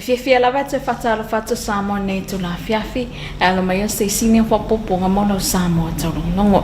fiafia lava e toe faatalofa atu Samoa nei itula afiafi, e alo mai o se isi nei o faaopoopoga mo lau Samoa taulogologo.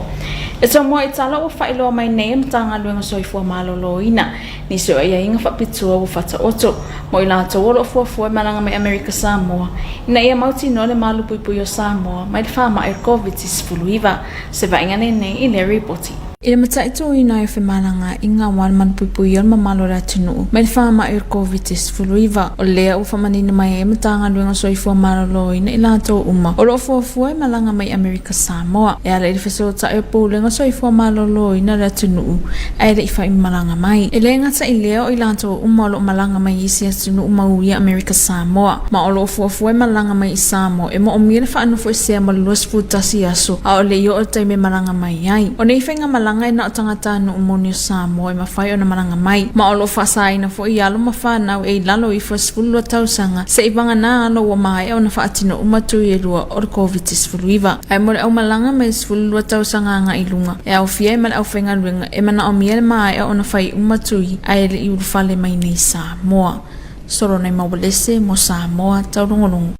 E tomoa i tala ua faailoa mai nei e Matagaluega Soifua Maloloina nisi o aiaiga faapitoa ua faataoto mo i latou o lo o fuafua e malaga mai Amerika Samoa ina ia mautinoa le malupuipui o Samoa mai le faamai o le Koviti-19. Se vaaiga lenei i lea ripoti. I le mataituina ai o femalagaaiga aua le malupuipuia o le mamalu o le atunuu mai le faamai o le Koviti-19, o lea ua faamanino mai ai e Matagaluega o Soifua Maloloina i latou uma o lo o fuafua e malaga mai Amerika Samoa e ala i le fesootai o Pulega Soifua Maloloina o le atunuu ae le i faimalaga mai. E le gata i lea o i latou uma o lo o malaga mai i isi atunuu mauia Amerika Samoa ma o lo o fuafua e malaga mai i Samoa e moomia le faanofoesea mo le 21 aso a o le i oo le taimi e malaga mai ai. O nei faigamalaga e na o tagatanuu moni o Samoa e mafai ona malaga mai, ma o lo o faasaina foi i alo ma fanau e i lalo ifo e 12 tausaga se'i vagana alo ua maea ona faatino uma tui e lua o le Koviti-19. Ae mo le aumalaga mai le 12 tausaga agai i luga, e aofia ai ma le aufaigaluega e manaomia le maea ona fai uma tui ae le i ulufale mai nei Samoa. Solonai Maualese mo Samoa Taulogologo.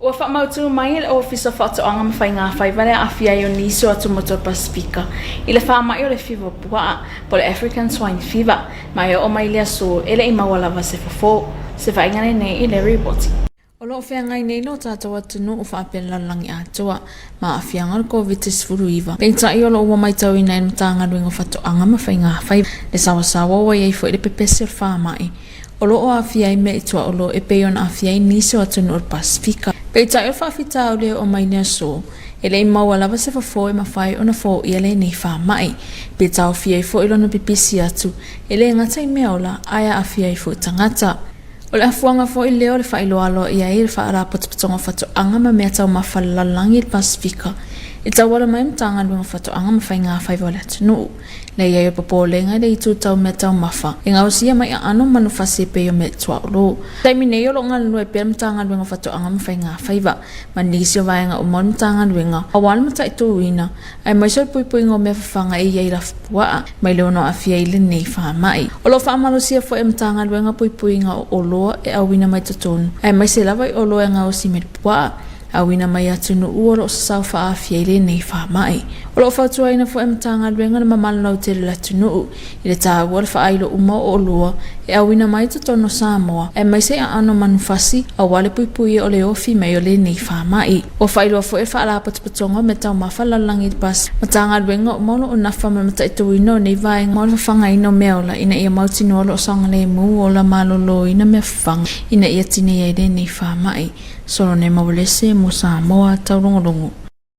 Ua faamautu mai e le Ofisa o Faatoaga ma Faiga Faiva le aafia ai o nisi o atumotu o le Pasefika i le faamai o le fiva puaa, po o le African Swine Fever, ma e oo mai i le aso e le i maua lava se fofo. Se vaaiga lenei i le ripoti. O lo o feagai nei lo tatou atunuu faapea le lalolagi atoa ma aafiaga o le Koviti-19. Peitai o lo o ua matauina e le Matagaluega o Faatoaga ma Faiga Faiva le saoasaoa ua i ai foi le pepesi o le faamai o lo o aafia ai mea i tuaolo e pei ona aafia ai nisi o atunuu o le Pasefika. Peitai o le faafitauli e oo mai i le aso, e le i maua lava se fofo e mafai ona foia lenei faamai. Pe taofia ai foi lona pipisi atu, e le gata i meaola ae aafia ai foi tagata. O le afuaga foi lea o le faailoa aloaia ai e le Faalapotopotoga o Faatoaga ma Mea Taumafa a le Lalolagi i le Pasefika e tauala mai Matagaluega o Faatoaga ma Faiga Faiva o le atunuu. Le i ai o popolega i le itu tau mea taumafa e gaosia mai aano ma manufasi e pei o mea tuaolo. I taimi nei o lo o galulue pea le Matagaluega o Faatoaga ma Faiga Faiva ma nisi o vaega uma o le Matagaluega aua le mataituina aemaise o le puipuiga o mea fafaga e i ai lafupuaa mai le ono aafia i lenei faamai. O lo o faamalosia foi e Matagaluega puipuiga o oloa e auina mai totonu aemaise lava i oloa e gaosi mai le puaa auina mai atunuu o lo o sasao faaafia i lenei faamai. O lo o fautuaina foi e Matagaluega le mamalu lautele o le atunuu i le taua o le faailo uma o oloa e auina mai totonu o Samoa aemaise aano manufasi aua le puipuia o le ofi mai o lenei faamai. Ua faailoa foi e le Faalapotopotoga o Mea Taumafa Lalolagi i le Pasi Matagaluega uma o lo o nafa ma le mataituina o nei vaega o le fafagaina o meaola ina ia mautinoa o lo o saogalemu ola maloloina mea fafaga ina ia tinei ai lenei faamai. Solone Maualese mo Samoa Taulogologo.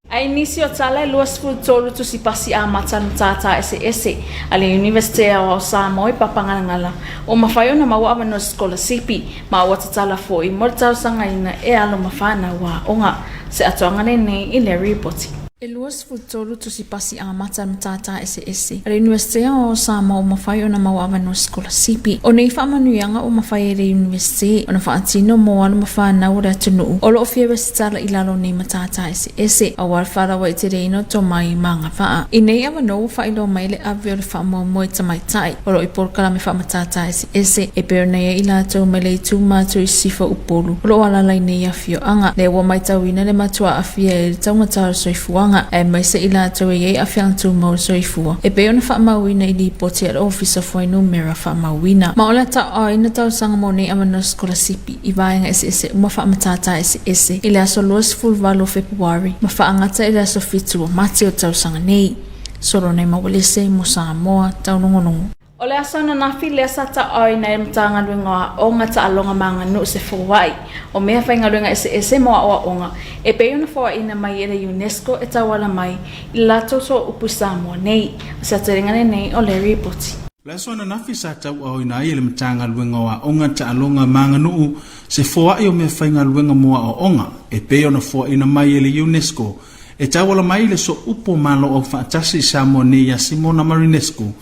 Ai nisi o tala e 23 tusi pasi amata le matata eseese a le Iunivesite Aoao Samoa i Papangalangala ua mafai ona maua avanoa sikolasipi ma ua tatala foi mo le talosagaina e alo ma fanau aoga. Se atoaga lenei i le ripoti. E 23 tusi pasi amata le matata eseese a le Iunivesite Aoao Samoa ua mafai ona maua avanoa sikolasipi. O nei faamanuiaga ua mafai e le Iunivesite ona faatino mo alo ma fanau o le atunuu o lo o fia resitala i lalo o nei matata eseese aua le faalauaiteleina o tomai ma agavaa. I nei avanoa ua faailoa mai le ave o le faamuamua i tamaitai o lo o i polokalame faamatata eseese e pei ona i ai i latou mai le itu matu i Sisifo Upolu o lo o alaala i nei afioaga. Lea ua maitauina le matua aafia ai le taugata o le soifuaga aemaise i latou e i ai aafiaga tumau o le soifua e pei ona faamauina i lipoti a le Ofisa o Fuainumera Faamauina. Ma o le a tauaoina tausaga mo nei avanoa sikolasipi i vaega eseese uma faamatata eseese i le aso 28 o Fepuari ma faagata i le aso 7 o Mati o le tausaga nei. Solonei Maualese mo Samoa Taulogologo. O le aso ananafi lea sa tauaoina ai le Matagaluega o Aoga, Taaloga ma Aganuu se foai o mea faigaluega eseese mo aoaoga e pei ona foaiina mai e le UNESCO e tauala mai i le latou sooupu i Samoa nei. O se aotelega lenei o le ripoti. O le aso ananafi sa tauaoina ai e le Matagaluega o Aoga, Taaloga ma Aganuu se foai o mea faigaluega mo aoaoga e pei ona foaiina mai e le UNESCO e tauala mai i le sooupu o Malo Aufaatasi i Samoa nei ia Simona Marinescu.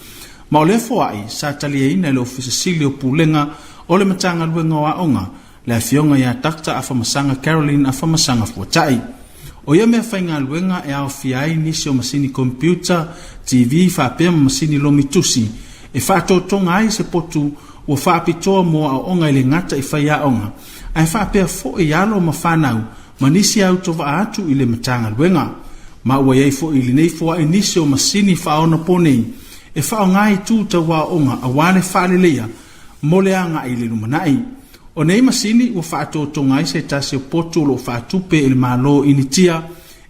Ma o lea foai sa taliaina e le Ofisa Sili o Pulega o le Matagaluega o Aoga, le Afioga ia Doctor Afamasaga Caroline Afamasaga Fuatai. O ia mea faigaluega e aofia ai nisi o masini computer, TV faapea ma masini lomi tusi e faatotoga ai se potu ua faapitoa mo aoaoga e le gata i faiaoga. ae faapea foi alo ma fanau ma nisi autovaa atu i le Matagaluega. Ma ua i ai foi i lenei foai nisi o masini faaonaponei e faaaoga i itu tau aoaoga aua le faaleleia mo le agai i le lumanai. O nei masini ua faatotoga ai se tasi o potu o lo o faatupe e le Malo o Initia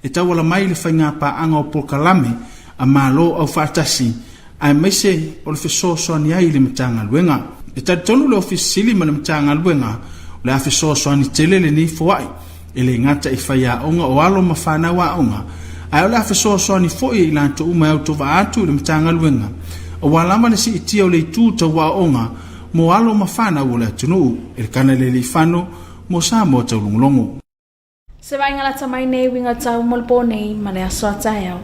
e tauala mai i le faigapaaga o polokalame a Malo Aufaatasi aemaise o le fesoasoani ai i le Matagaluega. E talitonu le Ofisa Sili ma le Matagaluega o le a fesoasoani tele lenei foai e le gata i faiaoga o alo ma fanau aoga, ae o le a fesoasoani foi e i latou uma e autovaa atu i le Matagaluega aua lava le siitia o le itu tau aoaoga mo alo ma fanau o le atunuu. Elikana Lealiifano mo Samoa Taulogologo. Se vaaiga lata mai nei uiga tau mo le po nei ma le aso a taeao.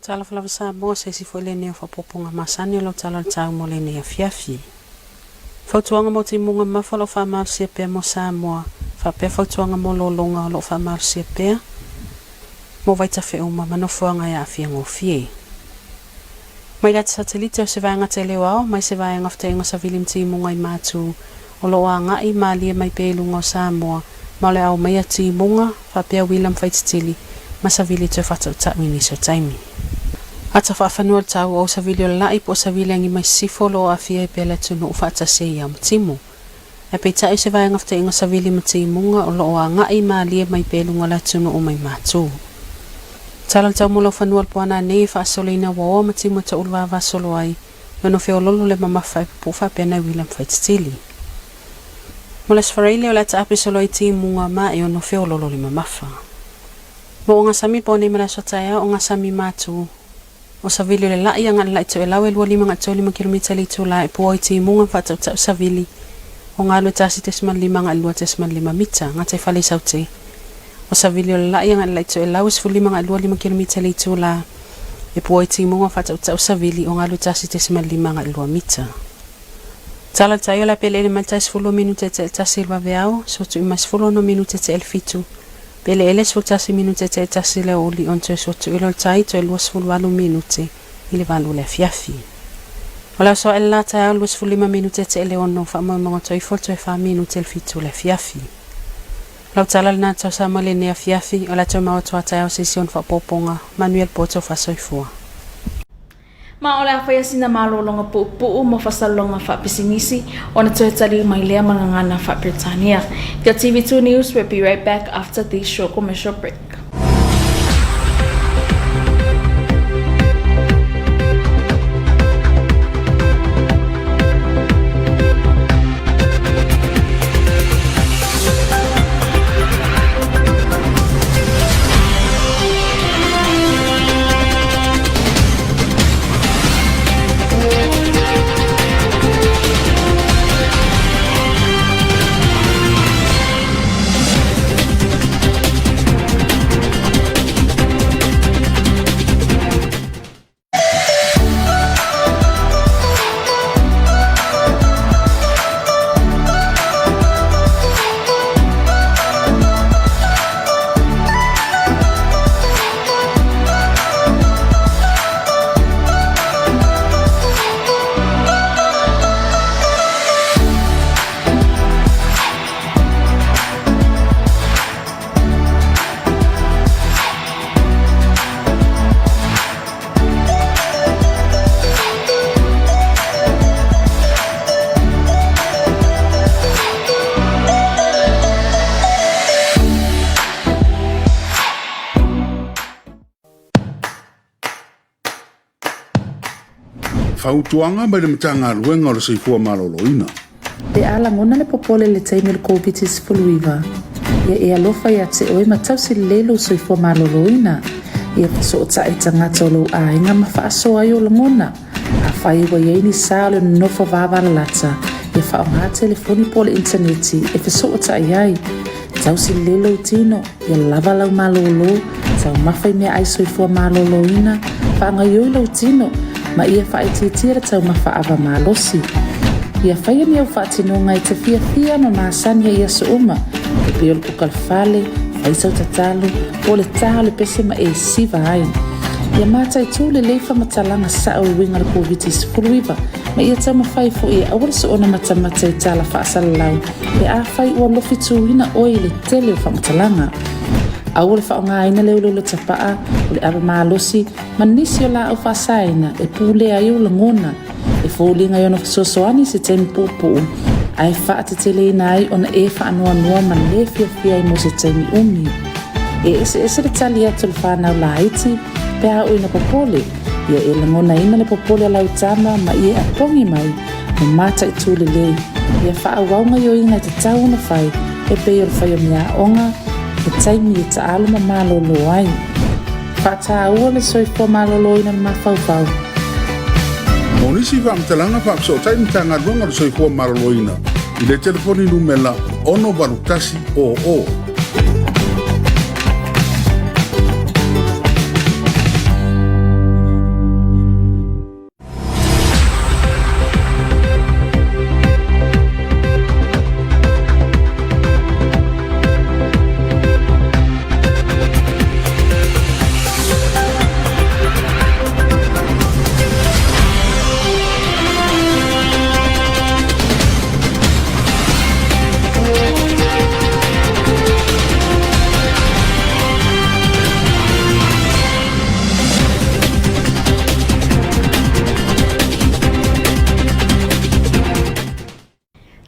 Talofa lava Samoa, se isi foi lenei o faaopoopoga masani o lau tala o le tau mo lenei afiafi. Fautuaga mo timuga mamafa o lo o faamalosia pea mo Samoa, faapea fautuaga mo lologa o lo o faamalosia pea mo vaitafe uma ma nofoaga e aafia gofie. Mai le ata satelite o se vaega tele o ao mai se vaega fetaʻiga savili ma timuga i Matu o lo o agai malie mai pea i luga o Samoa ma o le a omaia timuga faapea uila ma faititili ma savili toe faatautaʻu i nisi o taimi. Ata faafanua le tau o savili o le laʻi po o savili agi mai sisifo o lo o aafia ai pea le atunuu faatasi ai ao ma timu. Ae peitai o se vaega fetaʻiga savili ma timuga o lo o agai malie mai pea i luga o le atunuu mai Matu. Tala le tau mo lau fanua le poana nei e faasoleina ua oa ma timu e toʻulu vavasolo ai, e ono feololo le mamafa e pupuu faapea nai uila ma faititili. Mo le Aso Faraile o le a taape solo ai timuga ma e ono feololo le mamafa. Mo ogasami po nei ma le aso taeao ogasami matu o savili o le laʻi agaʻi le laʻi toʻelau e 25 agaʻi 35 kilomita le itula e pua i timuga ma faatautaʻu savili o galue 1.5 agaʻi 2.5 mita gatai fale i saute o savili o le laʻi agaʻi le laʻi toʻelau e 15 agaʻi 25 kilomita le itula e pua i timuga ma faatautaʻu savili o galue 1.5 agaʻi 2 mita. Tala le tai o le a peleele mai le tai 12 minute te 1 i le vaveao, sotu i mai 16 minute te 7, peleele 11 minute te 1 i le aoauli ona toe sotu i le tai toe 28 minute i le 8 o le afiafi. O le aso aʻe le la taeao 25 minute te 6, faamoemoega toe ifo le toe 4 minute i le 7 o le afiafi. Lau tala lena tausa ma lenei afiafi, o le a toe mau atu a taeao se isi ona faaopoopoga, manuia le po tau faasoifua. Ma o le a faia sina malologa puupuu mo faasalasalauga faapisinisi ona toe taliu mai lea ma gagana faa-Peretania. Kia TV2 News will be right back after this short commercial break. Fautuaga mai le Matagaluega o le Soifua Maloloina. Pe a lagona le popole i le taimi o le Koviti-19, ia e alofa ia te oe ma tausi lelei lou soifua maloloina. Ia fesootai i tagata o lou aiga ma faasoa ai ou lagona. Afai ua i ai ni sa o le nonofo vavalalata, ia faaaoga telefoni po o le initaneti e fesootai ai. Tausi lelei lou tino, ia lava lau malōlō, taumafa i meaai soifua malōlōina, faagaoioi lou tino, ma ia faaitiitia le taumafa ava malosi. Ia faia ni au faatinoga e te fiafia ma masani ai i aso uma, e pei o le kuka le fale, fai sau tatalo, po o le tā o le pese ma e siva ai. Ia mataitu lelei faamatalaga sao e uiga i le Koviti-19 ma ia taumafai foi e aua le soona matamata i tala faasalalau pe afai ua lofituina oe i le tele o faamatalaga. Aua le faaaogaina le uleule tapaa, o le ava malosi ma nisi o laau faasaina e pulea ai ou lagona, e foliga i ona fesoasoani i se taimi puupuu, ae faateteleina ai ona e faanoanoa ma le fiafia ai mo se taimi umi. E eseese le tali atu a le fanau laiti pe a oo ina popole, ia e lagonaina le popole a lau tama ma ia e apogi mai ma mataitu lelei. Ia faaauau gaioiga e tatau ona fai e pei o le fai o meaaoga, he taimi e taalo ma malolo ai. Faataua le soifua maloloina o le mafaufau. Mo nisi faamatalaga faafesootai Matagaluega o le Soifua Maloloina i le telefoni numela 68100.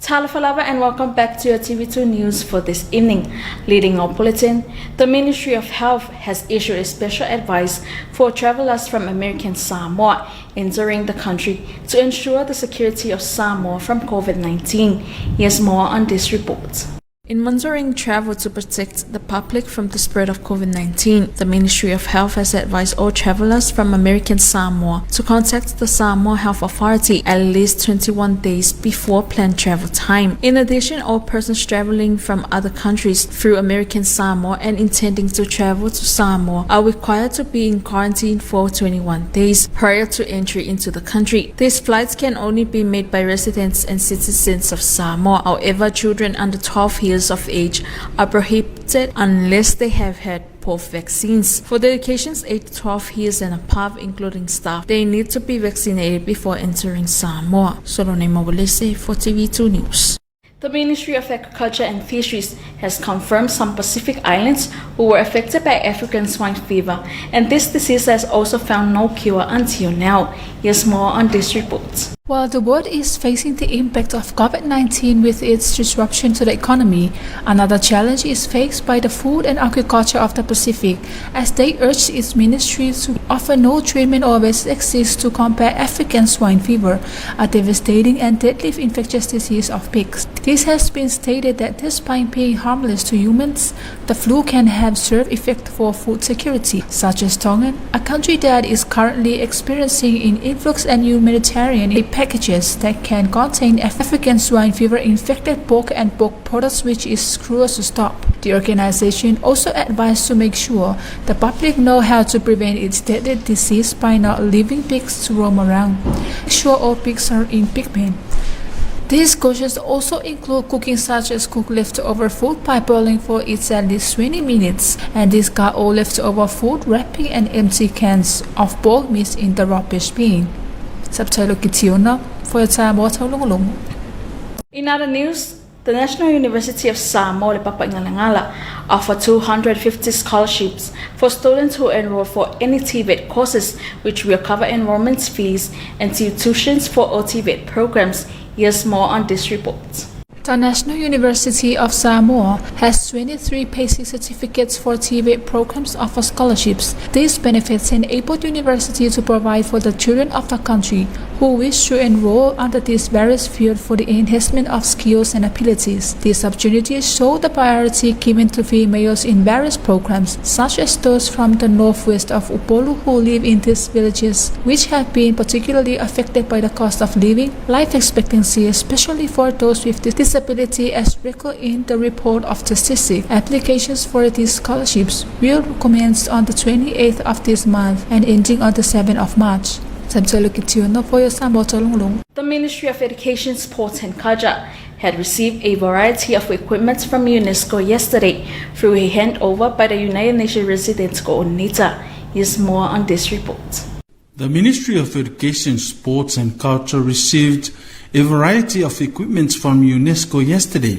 Talofa and welcome back to your TV2 News for this evening. Leading our bulletin, the Ministry of Health has issued a special advice for travelers from American Samoa entering the country to ensure the security of Samoa from COVID-19. Here's more on this report. In monitoring travel to protect the public from the spread of COVID-19, the Ministry of Health has advised all travelers from American Samoa to contact the Samoa Health Authority at least 21 days before planned travel time. In addition, all persons traveling from other countries through American Samoa and intending to travel to Samoa are required to be in quarantine for 21 days prior to entry into the country. These flights can only be made by residents and citizens of Samoa. However, children under 12 years of age are prohibited unless they have had both vaccines. For delegations aged 12 years and above, including staff, they need to be vaccinated before entering Samoa. Solone Mawalese for TV2 News. The Ministry of Agriculture and Fisheries has confirmed some Pacific Islands who were affected by African swine fever, and this disease has also found no cure until now. Here's more on this report. While the world is facing the impact of COVID-19 with its disruption to the economy, another challenge is faced by the food and agriculture of the Pacific as they urge its ministry to offer no treatment or vaccines to combat African swine fever, a devastating and deadly infectious disease of pigs. This has been stated that despite being harmless to humans, the flu can have severe effect for food security, such as Tongan, a country that is currently experiencing an influx and humanitarian aid packages that can contain African swine fever infected pork and pork products, which is cruel to stop. The organization also advised to make sure the public know how to prevent its deadly disease by not leaving pigs to roam around. Make sure all pigs are in pig pen. These cautions also include cooking such as cook leftover food by boiling for its at least 20 minutes and discard all leftover food, wrapping and empty cans of pork meat in the rubbish bin. Subtitle Kitiona for your time. In other news, the National University of Samoa, Papaingalangala, offer 250 scholarships for students who enroll for any TVET courses, which will cover enrollment fees and tuitions for all TVET programs. Here's more on this report. The National University of Samoa has 23 basic certificates for TVET programs offer scholarships. These benefits enable the university to provide for the children of the country who wish to enroll under these various fields for the enhancement of skills and abilities. These opportunities show the priority given to females in various programs, such as those from the northwest of Upolu who live in these villages, which have been particularly affected by the cost of living, life expectancy, especially for those with disability, as recorded in the report of the statistics. Applications for these scholarships will commence on the 28th of this month and ending on the 7th of March. The Ministry of Education, Sports and Culture had received a variety of equipment from UNESCO yesterday through a handover by the United Nations Resident Coordinator. Here's more on this report. The Ministry of Education, Sports and Culture received a variety of equipment from UNESCO yesterday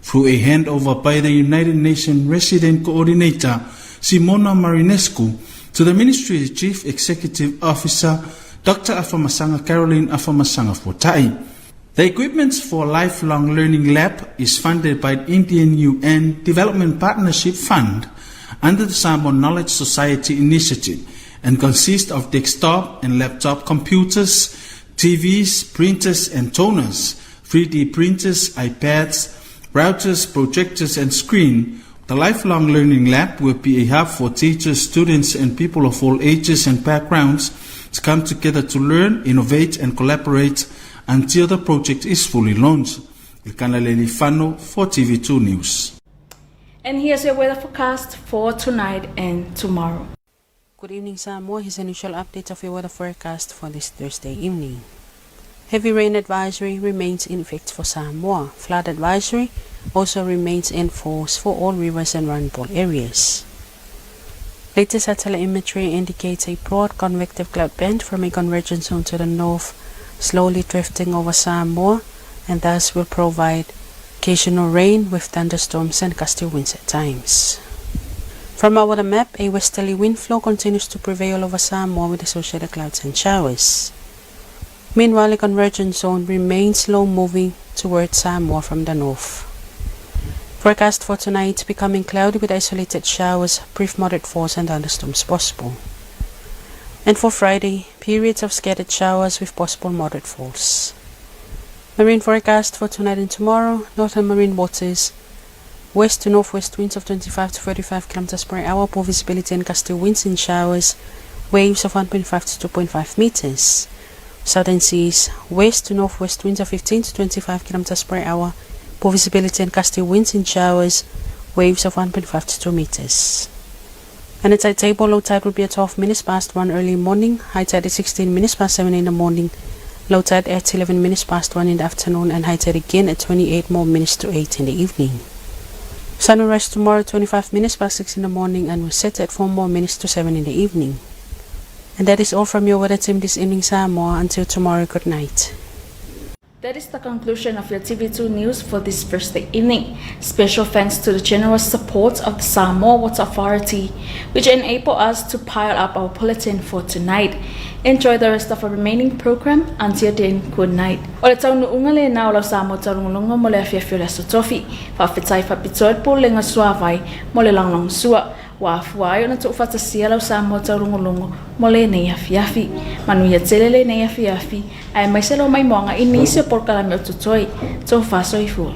through a handover by the United Nations Resident Coordinator, Simona Marinescu, to the Ministry's Chief Executive Officer, Dr. Afamasaga Caroline Afamasaga Fuatai. The Equipment for Lifelong Learning Lab is funded by the Indian UN Development Partnership Fund under the Samoa Knowledge Society Initiative and consists of desktop and laptop computers, TVs, printers and toners, 3D printers, iPads, routers, projectors and screen. The Lifelong Learning Lab will be a hub for teachers, students and people of all ages and backgrounds to come together to learn, innovate and collaborate until the project is fully launched. Ilkana Lelifano for TV2 News. And here's your weather forecast for tonight and tomorrow. Good evening, Samoa. Here's an initial update of your weather forecast for this Thursday evening. Heavy rain advisory remains in effect for Samoa. Flood advisory also remains in force for all rivers and rainfall areas. Latest satellite imagery indicates a broad convective cloud band from a convergence zone to the north, slowly drifting over Samoa, and thus will provide occasional rain with thunderstorms and gusty winds at times. From our weather map, a westerly wind flow continues to prevail over Samoa with associated clouds and showers. Meanwhile, a convergence zone remains slow moving towards Samoa from the north. Forecast for tonight becoming cloudy with isolated showers, brief moderate falls and thunderstorms possible. And for Friday, periods of scattered showers with possible moderate falls. Marine forecast for tonight and tomorrow, northern marine waters, west to northwest winds of 25 to 35 kilometers per hour, poor visibility and gusty winds in showers, waves of 1.5 to 2.5 meters. Southern seas, west to northwest winds of 15 to 25 kilometers per hour, poor visibility and gusty winds in showers, waves of 1.5 to 2 meters. And the tide table, low tide will be at 12 minutes past 1 early morning, high tide at 16 minutes past 7 in the morning, low tide at 11 minutes past 1 in the afternoon, and high tide again at 28 more minutes to 8 in the evening. Sun will rise tomorrow 25 minutes past 6 in the morning and will set at 4 more minutes to 7 in the evening. And that is all from your weather team this evening, Samoa. Until tomorrow, good night. That is the conclusion of your TV2 news for this Thursday evening. Special thanks to the generous support of the Samoa Water Authority, which enabled us to pile up our bulletin for tonight. Enjoy the rest of our remaining program. Until then, good night. O le taunuuga lena o lau Samoa taulogologo mo le afiafi o le Aso Tofi. Faafetai faapitoa i le Pulega Suavai mo le lagolagosua. Ua afua ai ona tuufaatasia lau Samoa taulogologo mo lenei afiafi. Manuia tele lenei afiafi, aemaise lou maimoaga i nisi o polokalame o totoe. Tofa soifua.